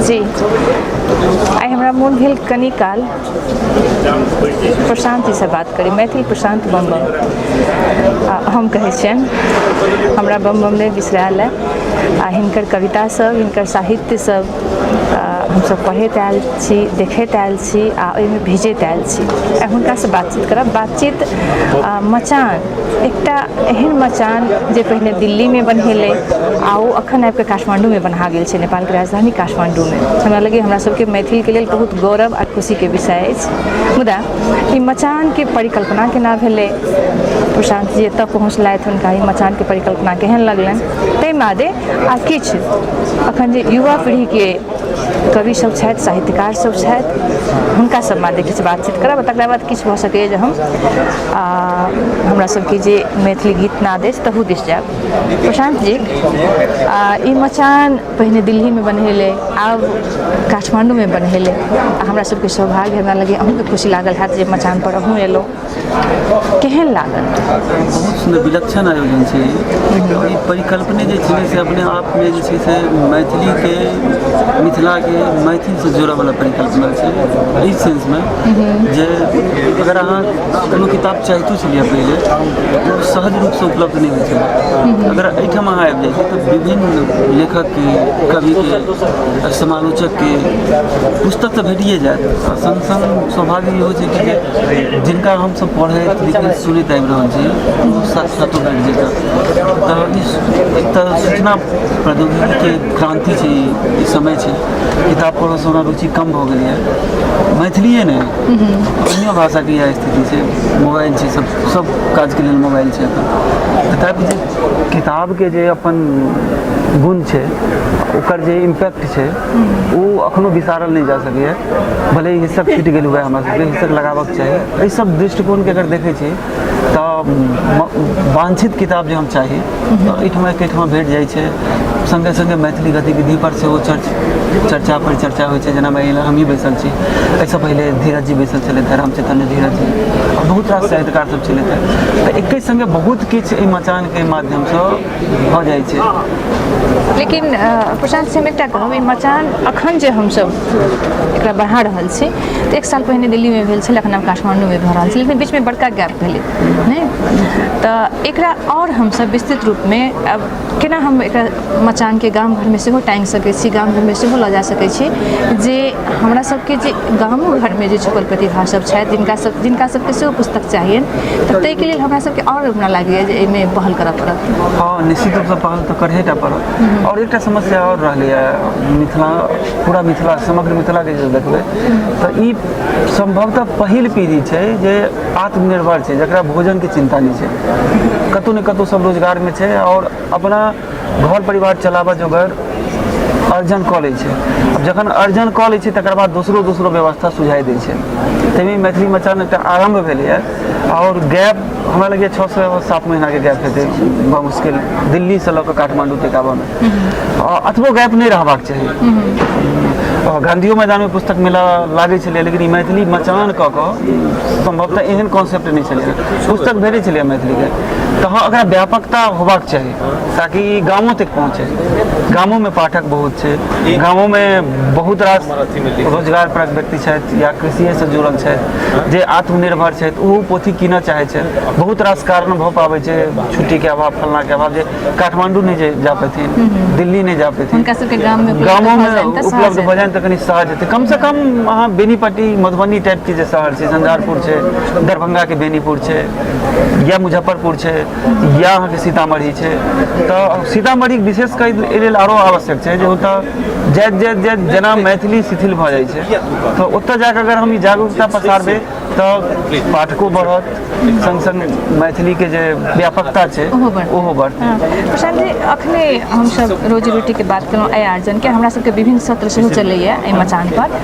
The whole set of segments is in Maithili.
जी, आइ हमरा मोन भेल कनी काल प्रशान्त जीसँ बात करी। मैथिल प्रशान्त बम बम आ हम कहै छियनि, हमरा बम बम नहि बिसरायल अइ। आ हिनकर कविता सब, हिनकर साहित्य सब हमसब पढ़ैत आयल छी, देखैत आयल छी आ ओहिमे भिजैत आयल छी। आइ हुनकासँ बातचीत करब। बातचीत मचान, एकटा एहन मचान जे पहिने दिल्लीमे बन्हेलै आ ओ अखन आबिकऽ काठमाण्डूमे बन्हा गेल छै, नेपालके राजधानी काठमाण्डूमे। हमरा लगैए हमरा सबके मैथिलके लेल बहुत गौरव आ खुशीके विषय अछि। मुदा ई मचानके परिकल्पना केना भेलै, प्रशान्त जी एतऽ पहुँचलथि, हुनका ई मचानके परिकल्पना केहन लगलनि, ताहि मादे आ किछु अखन जे युवा पीढ़ीके कवि सब छथि, साहित्यकार सब छथि, हुनका सब मादे किछु बातचीत करब। तकरा बाद किछु भऽ सकैए जे हम हमरा सबके जे मैथिली गीत नाद अछि तहू दिस जायब। प्रशान्त जी, ई मचान पहिने दिल्लीमे बन्हेलै, आब काठमाण्डूमे बन्हेलै आ हमरा सबके सौभाग्य, हमरा लगैए अहूँके खुशी लागल हैत जे मचानपर अहूँ एलहुँ, केहन लागल? बहुत सुन्दर विलक्षण आयोजन छै ई। परिकल्पने जे छै से अपने आपमे जे छै से मैथिलीके, मिथिलाके, मैथिलसँ जोड़ऽवला परिकल्पना छै। एहि सेन्समे जे अगर अहाँ कोनो किताब चाहितो छलियै पहिले, ओ सहज रूपसँ उपलब्ध नहि होइ छलै। अगर एहिठाम अहाँ आबि जाइ छी तऽ विभिन्न लेखकके, कविके, समालोचकके पुस्तक तऽ भेटिए जायत। आ सङ्ग सङ्ग सौभाग्य इहो छै कि जे जिनका हमसभ पढ़ैत लिखैत सुनैत आबि रहल छी, ओ साक्षातो भेट जेता। तऽ ई एक तऽ सूचना प्रौद्योगिकीके क्रान्ति छै, ई समय छै। किताब पढ़ऽसँ ओना रुचि कम भऽ गेलैए, मैथिलिए नहि, अन्यो भाषाके इएह स्थिति छै। मोबाइल छै, सब सब काजके लेल मोबाइल छै एखन। तथापि जे किताबके जे अपन गुण छै, ओकर जे इम्पैक्ट छै, ओ एखनो बिसारल नहि जा सकैए। भले ही हिस्सक छुटि गेल हुए, हमरा सबके हिस्सक लगाबऽके चाही। एहि सब दृष्टिकोणके अगर देखै छी तऽ वांछित किताब जे हम चाही तऽ एहिठमा एकेठमा भेट जाइ छै। सङ्गे सङ्गे मैथिली गतिविधिपर सेहो चर्चा परिचर्चा होइ छै। जेना मानि लिअ हमही बैसल छी, एहिसँ पहिले धीरज जी बैसल छलथि, राम चैतन्य धीरज जी, आओर बहुत रास साहित्यकार सब छलथि। तऽ एके सङ्गे बहुत किछु एहि मचानके माध्यमसँ भऽ जाइ छै। लेकिन प्रशान्त जी, हम एकटा कहब, ई मचान अखन जे हमसब एकरा बढ़ा रहल छी तऽ एक साल पहिने दिल्लीमे भेल छल, अखन आब काठमाण्डूमे भऽ रहल छै, लेकिन बीचमे बड़का गैप भेलै नहि, तऽ एकरा आओर हमसब विस्तृत रूपमे आब केना हम एकरा मचानके गाम घरमे सेहो टाँगि सकै छी, गाम घरमे सेहो लऽ जा सकै छी, जे हमरा सबके जे गामो घरमे जे छुपल प्रतिभा सब छथि, जिनका सबके सेहो पुस्तक चाहियनि, तऽ ताहिके लेल हमरा सबके आओर हमरा लागैए जे एहिमे पहल करऽ पड़त। हँ, निश्चित रूपसँ पहल तऽ करहे टा पड़त। आओर एकटा समस्या आओर रहलैए मिथिला, पूरा मिथिला, समग्र मिथिलाके जे देखबै तऽ ई सम्भवतः पहिल पीढ़ी छै जे आत्मनिर्भर छै, जकरा भोजनके चिन्ता नहि छै। कतहु ने कतहु सब रोजगारमे छै आओर अपना घर परिवार चलाबऽ जोगर अर्जन कऽ लै छै। आब जखन अर्जन कऽ लै छै, तकर बाद दोसरो दोसरो व्यवस्था सुझाइ दै छै। ताहिमे मैथिली मचान एकटा आरम्भ भेलैए आओर गैप हमरा लगैए 6 सँ 7 महीनाके गैप हेतै बमुश्किल दिल्लीसँ लऽ कऽ काठमाण्डू तक आबऽमे। अतबो गैप नहि रहबाक चाही। गांधियो मैदानमे पुस्तक मेला लागै छलै, लेकिन ई मैथिली मचान कऽ कऽ सम्भवतः एहन कॉन्सेप्ट नहि छलै। पुस्तक भेटै छलै मैथिलीके। तऽ हँ, एकरा व्यापकता होबाक चाही ताकि ई गामो तक पहुँचे। गामोमे पाठक बहुत छै, गामोमे बहुत रास रोजगार परक व्यक्ति छथि या कृषिएसँ जुड़ल छथि जे आत्मनिर्भर छथि, ओहो पोथी कीनऽ चाहै छथि। बहुत रास कारण भऽ पाबै छै, छुट्टीके अभाव, फलनाके अभाव, जे काठमाण्डू नहि जा पेथिन, दिल्ली नहि जा पेथिन। हुनका सबके गाममे गामोमे उपलब्ध भऽ जानि तऽ कनि सहज हेतै। कमसँ कम अहाँ बेनीपट्टी, मधुबनी टाइपके जे शहर छै, झंझारपुर छै, दरभंगाके बेनीपुर छै या मुजफ्फरपुर छै या अहाँके सीतामढ़ी छै, तऽ सीतामढ़ी विशेष कऽ एहि लेल आरो आवश्यक छै जे ओतऽ जाइत जाइत जाइत जेना मैथिली शिथिल भऽ जाइ छै, तऽ ओतऽ जाकऽ अगर हम ई जागरूकता पसारबै तऽ पाठको बढ़त, सङ्ग सङ्ग मैथिलीके जे व्यापकता छै ओहो बढ़तै। प्रशान्त जी, अखने हमसब रोजी रोटीके बात केलहुँ, एहि आयोजनके हमरा सबके विभिन्न सत्र सेहो चलैए एहि मचानपर,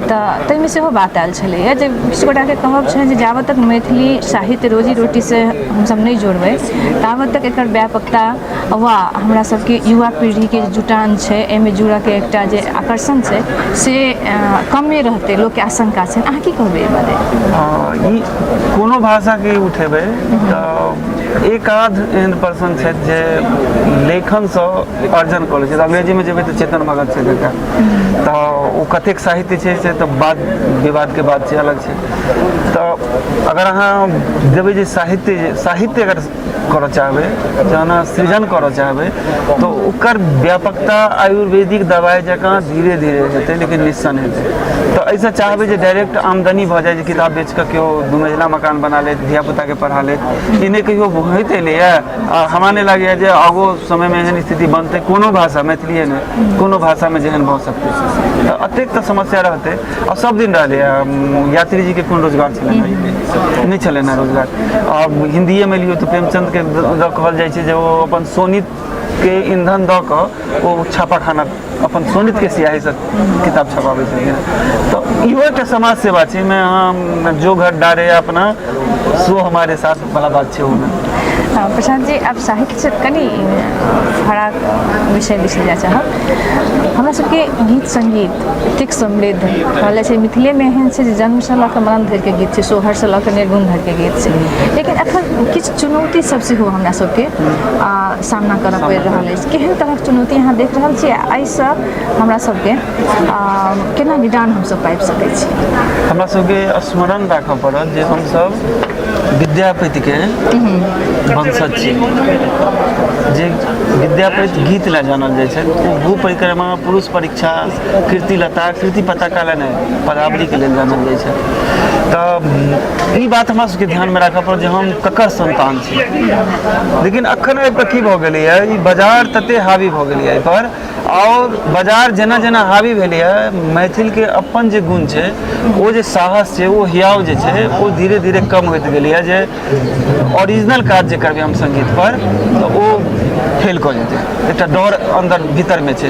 तऽ ताहिमे सेहो बात आयल छलैए जे किछु गोटाके कहब छनि जे जाबत तक मैथिली साहित्य रोजी रोटीसँ हमसब नहि जोड़बै, ताबत तक एकर व्यापकता वा हमरा सबके युवा पीढ़ीके जे जुटान छै, एहिमे जुड़ऽके एकटा जे आकर्षण छै, से कमे रहतै, लोकके आशंका छै। अहाँ की कहबै एहि बारे? ई कोनो भाषाके उठेबै तऽ एक आध एहन पर्सन छथि जे लेखनसँ अर्जन कऽ लै छथि। अंग्रेजीमे जेबै तऽ चेतन भगत छथि एकटा, तऽ ओ कतेक साहित्य छै से तऽ बात विवादके बात छै, अलग छै। तऽ अगर अहाँ देबै जे साहित्य साहित्य अगर करऽ चाहबै, जहन अहाँ सृजन करऽ चाहबै, तऽ ओकर व्यापकता आयुर्वेदिक दवाइ जकाँ धीरे धीरे हेतै, लेकिन निस्सन हेतै। तऽ एहिसँ चाहबै जे डायरेक्ट आमदनी भऽ जाय, जे किताब बेच कऽ केओ दू मंजिला मकान बना लेत, धियापुताके पढ़ा लेत, ई नहि कहियो होइत एलैए। आ हमरा नहि लागैए जे आगो समयमे एहन स्थिति बनतै, कोनो भाषा, मैथिलीए नहि, कोनो भाषामे जेहन भऽ सकतै। तऽ एतेक तऽ समस्या रहतै आ सब दिन रहलैए। यात्री जीके कोन रोजगार छलनि? नहि छलनि हेँ रोजगार। आ हिन्दीएमे लियौ तऽ प्रेमचन्दके दऽ कहल जाइ छै जे ओ अपन शोणितके ईंधन दऽ कऽ ओ छापाखाना अपन शोणितके स्याहीसँ किताब छपाबै छलखिन। तऽ इहो एकटा समाज सेवा छै, एहिमे अहाँ जो घर डारे अपना सो हमारे साथ वाला बात छै ओहिमे। प्रशांत जी, आब साहित्यसँ कनि फराक विषय दिस जाय चाहब। हमरा सबके गीत सङ्गीत एतेक समृद्ध कहल जाइ छै, मिथिलेमे एहन छै जे जन्मसँ लऽ कऽ मरण धरिके गीत छै, सोहरसँ लऽ कऽ निर्गुण धरिके गीत छै। लेकिन एखन किछु चुनौती सब सेहो हमरा सबके सामना करऽ पड़ि रहल अछि। केहन तरहक चुनौती अहाँ देख रहल छी आ एहिसँ हमरा सबके केना निदान हमसब पाबि सकै छी? हमरा सबके स्मरण राखऽ पड़त जे हमसब विद्यापतिके वंशज छी। जे विद्यापति गीत लए जानल जाइ छथि, ओ भू परिक्रमा, पुरुष परीक्षा, कीर्तिलता, कीर्ति पताका लए नहि, पदावलीके लेल जानल जाइ छथि। तऽ ई बात हमरा सबके ध्यानमे राखऽ पड़त जे हम ककर संतान छी। लेकिन अखन आबि कऽ की भऽ गेलैए, ई बाजार तते हावी भऽ गेलैए एहिपर, आओर बाजार जेना जेना हावी भेलैए, मैथिलके अपन जे गुण छै, ओ जे साहस छै, ओ हियाव जे छै, ओ धीरे धीरे कम होइत गेलैए, जे ओरिजिनल काज जे करबै हम सङ्गीत पर तऽ ओ फेल कऽ जेतै। एकटा डर अन्दर भीतरमे छै,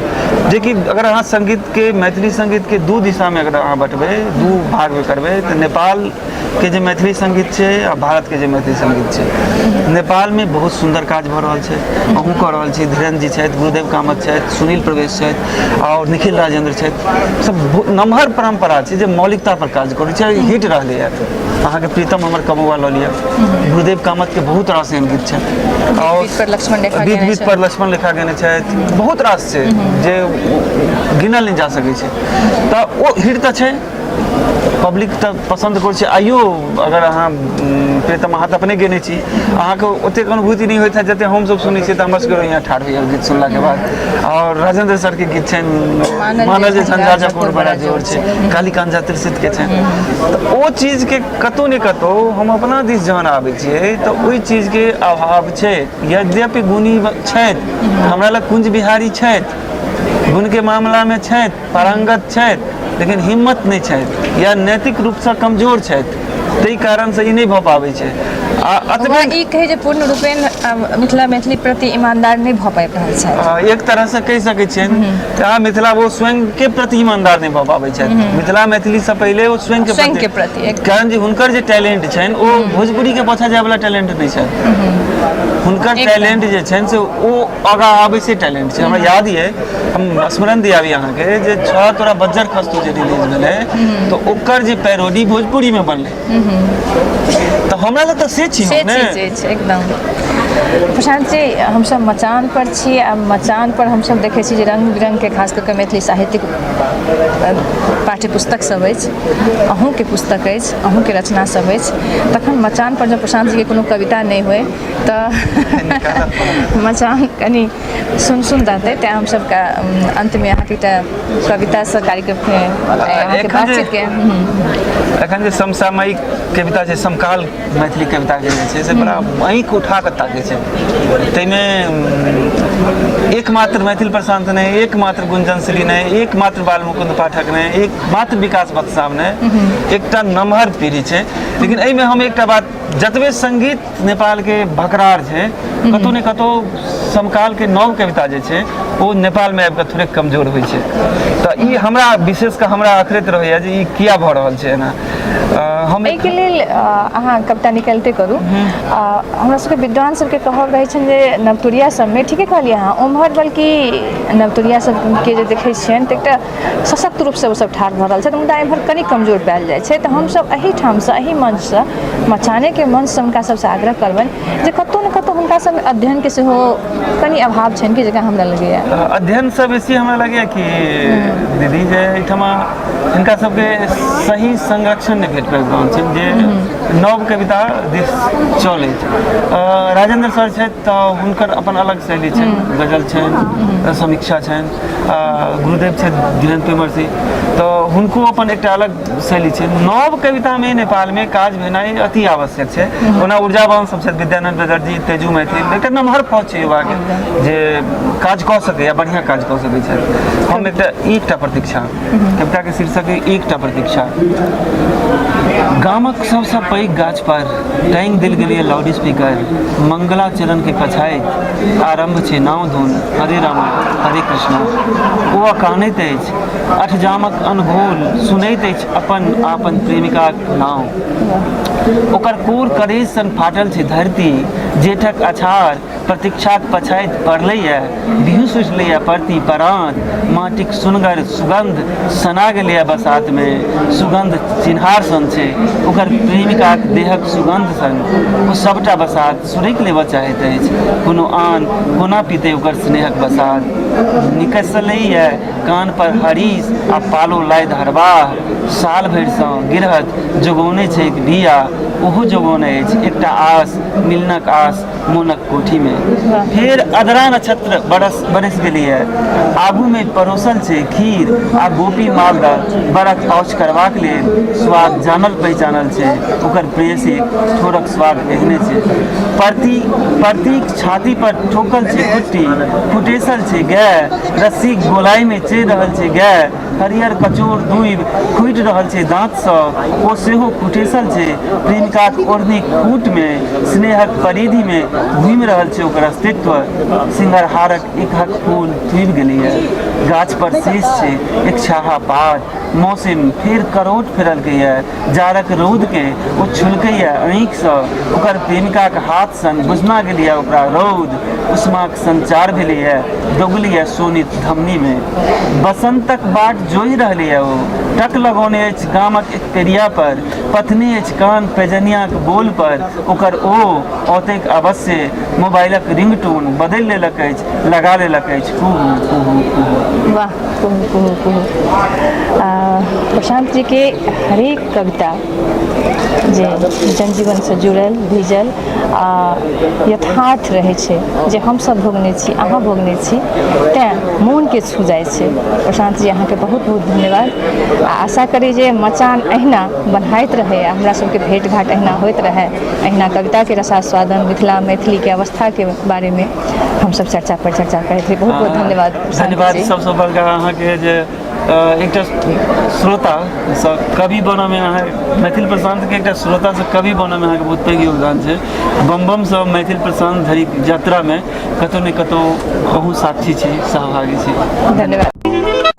जेकि अगर अहाँ सङ्गीतके, मैथिली सङ्गीतके दू दिशामे अगर अहाँ बँटबै, दू भागमे करबै, तऽ नेपालके जे मैथिली सङ्गीत छै आ भारतके जे मैथिली सङ्गीत छै, नेपालमे बहुत सुन्दर काज भऽ रहल छै, अहूँ कऽ रहल छी, धीरेन्द्र जी छथि, गुरुदेव कामत छथि, सुनील प्रवेश छथि आओर निखिल राजेन्द्र छथि, सब नमहर परम्परा छै जे मौलिकता पर काज करै छै, हिट रहलैए। अहाँके प्रीतम हमर कमौआ लऽ लिअ, गुरुदेव कामतके बहुत रास एहन गीत छनि, आओर पर लक्ष्मण रेखा, बीत बीत पर लक्ष्मण रेखा गेने छथि, बहुत रास छै जे गिनल नहि जा सकै छै। तऽ ओ हिट तऽ छै, पब्लिक तऽ पसन्द करै छै। आइयो अगर अहाँ प्रीतम, अहाँ तऽ अपने गेने छी, अहाँके ओतेक अनुभूति नहि होइत हैत जतेक हमसभ सुनै छियै, तऽ हमर सबके रोइयाँ ठाढ़ होइए गीत सुनलाके बाद। आओर राजेंद्र सरके गीत छनि, मानल जे झंझा झकोर बड़ा जोर छै, कालीकान्त झा के छनि। तऽ ओ चीजके कतहु ने कतहु हम अपना दिस जहन आबै छियै तऽ ओहि चीजके अभाव छै। यद्यपि गुणी छथि, हमरा लग कुंज बिहारी छथि, गुणके मामलामे छथि, पारंगत छथि, लेकिन हिम्मत नहि छथि या नैतिक रूपसँ कमजोर छथि, ताहि कारणसँ ई नहि भऽ पाबै छै। आ अतबे ई कहै जे पूर्ण रूपेण मिथिला मैथिली प्रति ईमानदार नहि भऽ पाबि रहल छथि। एक तरहसँ कहि सकै छियनि तऽ मिथिला ओ स्वयंके प्रति ईमानदार नहि भऽ पाबै छथि। मिथिला मैथिलीसँ पहिले ओ स्वयंके स्वयंके प्रति, कारण जे हुनकर जे टैलेंट छनि ओ भोजपुरीके पाछाँ जायवला टैलेंट नहि छनि। हुनकर टैलेंट जे छनि से ओ आगाँ आबै से टैलेंट छै। हमरा याद यऽ, हम स्मरण दियाबी अहाँके जे छह तोरा बज्जर खसतो जे रिलीज भेलै तऽ ओकर जे पैरोडी भोजपुरीमे बनलै, तऽ हमरा लग तऽ से छी। से चीज अछि एकदम। प्रशांत जी, हमसब मचान पर छी आ मचान पर हमसब देखै छी जे रङ्ग बिरङ्गके खास कऽ कऽ मैथिली साहित्यिक पाठ्य पुस्तक सब अछि, अहूँके पुस्तक अछि, अहूँके रचना सब अछि। तखन मचान पर जँ प्रशांत जीके कोनो कविता नहि होइ तऽ मचान कनि सुन सुन रहतै। तेँ हमसब अन्तमे अहाँके एकटा कवितासँ कार्यक्रमके अहाँके बातचीतके एखन जे समसामयिक कविता छै, समकाल मैथिली कविताके जे छै से बड़ा आँखि उठा कऽ ताकै छै। ताहिमे एकमात्र मैथिल प्रशांत नहि, एकमात्र गुंजन श्री नहि, एकमात्र बालमुकुंद पाठक नहि, एकमात्र विकास बत्साम नहि, एकटा नमहर पीढ़ी छै। लेकिन एहिमे हम एकटा बात, जतबे सङ्गीत नेपालके भकरार छै, कतहु ने कतहु समकालके नव कविता जे छै ओ नेपालमे आबि कऽ थोड़े कमजोर होइ छै। तऽ ई हमरा विशेष कऽ हमरा अखरैत रहैए जे ई किया भऽ रहल छै एना। हम एहिके लेल अहाँ कविता निकालिते करू। हमरा सबके विद्वान सबके कहब रहै छनि जे नवतुरिया सबमे, ठीके कहलियै अहाँ, ओम्हर बल्कि नवतुरिया सबके जे देखै छियनि तऽ एकटा सशक्त रूपसँ ओसब ठाढ़ भऽ रहल छथि, मुदा एम्हर कनि कमजोर पायल जाइ छै। तऽ हमसब एहिठामसँ, एहि मंचसँ, मचानेके मंचसँ हुनका सबसँ आग्रह करबनि जे कतहु ने कतहु हुनका सबमे अध्ययनके सेहो कनि अभाव छनि कि जकाँ हमरा लगैए। अध्ययनसँ बेसी हमरा लगैए कि दीदी जे एहिठमा हिनका सबके सही संरक्षण नहि भेट पाबि रहल छनि जे नव कविता दिस चलैत। राजेंद्र सर छथि तऽ हुनकर अपन अलग शैली छनि, गजल छनि, समीक्षा छनि। गुरुदेव छथि धीरेन्द्र प्रेमर्षि, तऽ हुनको अपन एकटा अलग शैली छै। नव कवितामे नेपालमे काज भेनाइ अति आवश्यक छै। ओना ऊर्जावान सब छथि, विद्यानंद बेदर्जी, तेजू मैथिल, एकटा नमहर फौज छै युवाके जे काज कऽ सकैए, बढ़िआँ काज कऽ सकै छथि। हम एकटा एकटा प्रतीक्षा, कविताके शीर्षक अइ एकटा प्रतीक्षा। गामक सबसँ पैघ गाछ पर टाँगि देल गेलैए लाउड स्पीकर, मंगलाचरणके पछाति आरम्भ छै नाव धुन, हरे रामा हरे कृष्णा। ओ अकानैत अछि, अठजामक अनघोल सुनैत अछि अपन आपन प्रेमिकाक नाव। ओकर कोर करेज सन फाटल छै धरती, जेठक अछार प्रतीक्षाक पछाति पड़लैए, बिहुँसि उठलैए परती पराँत, माटिक सुनगर सुगन्ध सना गेलैए बसातमे, सुगन्ध चिन्हार सन छै ओकर प्रेमिकाक देहक सुगन्ध सन। ओ सभटा बसात सुरकि लेबऽ चाहैत अछि, कोनो आन कोना पीतै ओकर स्नेहक बसात। निकसलैए कान पर हरीस आ पालो लादि हरबाह, साल भरिसँ गिरहत जोगौने छैक बीया, ओहो जोगौने अछि एकटा आस, मिलनक आस मोनक कोठीमे। फेर अदरा नक्षत्र बरस बरसि गेलैए, आगूमे परोसल छै खीर आ गोपी मालदह बरक पाउछ करबाक लेल। स्वाद जानल पहिचानल छै, ओकर प्रेयसीक ठोरक स्वाद एहने छै। परती परतीक छाती पर ठोकल छै कुट्टी, कुटेसल छै गाय, रस्सीक गोलाइमे चलि रहल छै गाय, हरियर कचोर दूबि खूटि रहल छै दाँतसँ, ओ सेहो खुटेसल छै प्रेमिकाक ओढ़नीक खूटमे, स्नेहक परिधिमे घूमि रहल छै ओकर अस्तित्व। सिंगरहारक एकहक फूल थुबि गेलैए, गाछपर शेष छै एकछाहा पात। मौसिम फेर करोट फेरलकैए, जाड़क रौदकेँ ओ छुलकैए आँखिसँ, ओकर प्रेमिकाक हाथ सन बुझना गेलैए ओकरा रौद, उष्माक संचार भेलैए, दौगलैए शोणित धमनीमे। बसन्तक बाट जोहि रहलैए ओ, टक लगौने अछि गामक एक पेरिया पर, पथने अछि कान पैजनियाक बोल पर, ओकर ओ औतैक अवश्य, मोबाइलक रिंगटोन बदलि लेलक अछि, लगा लेलक अछि कुहू कुहू कुहू। वाह, कुहू कुहू कुहू। प्रशांत जीके हरेक कविता जे जनजीवनसँ जुड़ल भिजल आ यथार्थ रहै छै, जे हमसभ भोगने छी, अहाँ भोगने छी, तैँ मोनके छू जाइ छै। प्रशांत जी, अहाँके बहुत बहुत धन्यवाद आ आशा करी जे मचान अहिना बन्हाइत रहै आ हमरा सबके भेँट घाट अहिना होइत रहै, अहिना कविताके रसास्वादन, मिथिला मैथिलीके अवस्थाके बारेमे हमसभ चर्चा परिचर्चा करैत रही। बहुत बहुत धन्यवाद प्रशांत धन्यवाद जी। सबसँ बड़का अहाँके जे एकटा श्रोतासँ कवि बनऽमे, अहाँ मैथिल प्रशान्तके एकटा श्रोतासँ कवि बनऽमे अहाँके बहुत पैघ योगदान छै। बम बमसँ मैथिल प्रशान्त धरिक यात्रामे कतहु ने कतहु अहूँ साक्षी छी, सहभागी छी। धन्यवाद।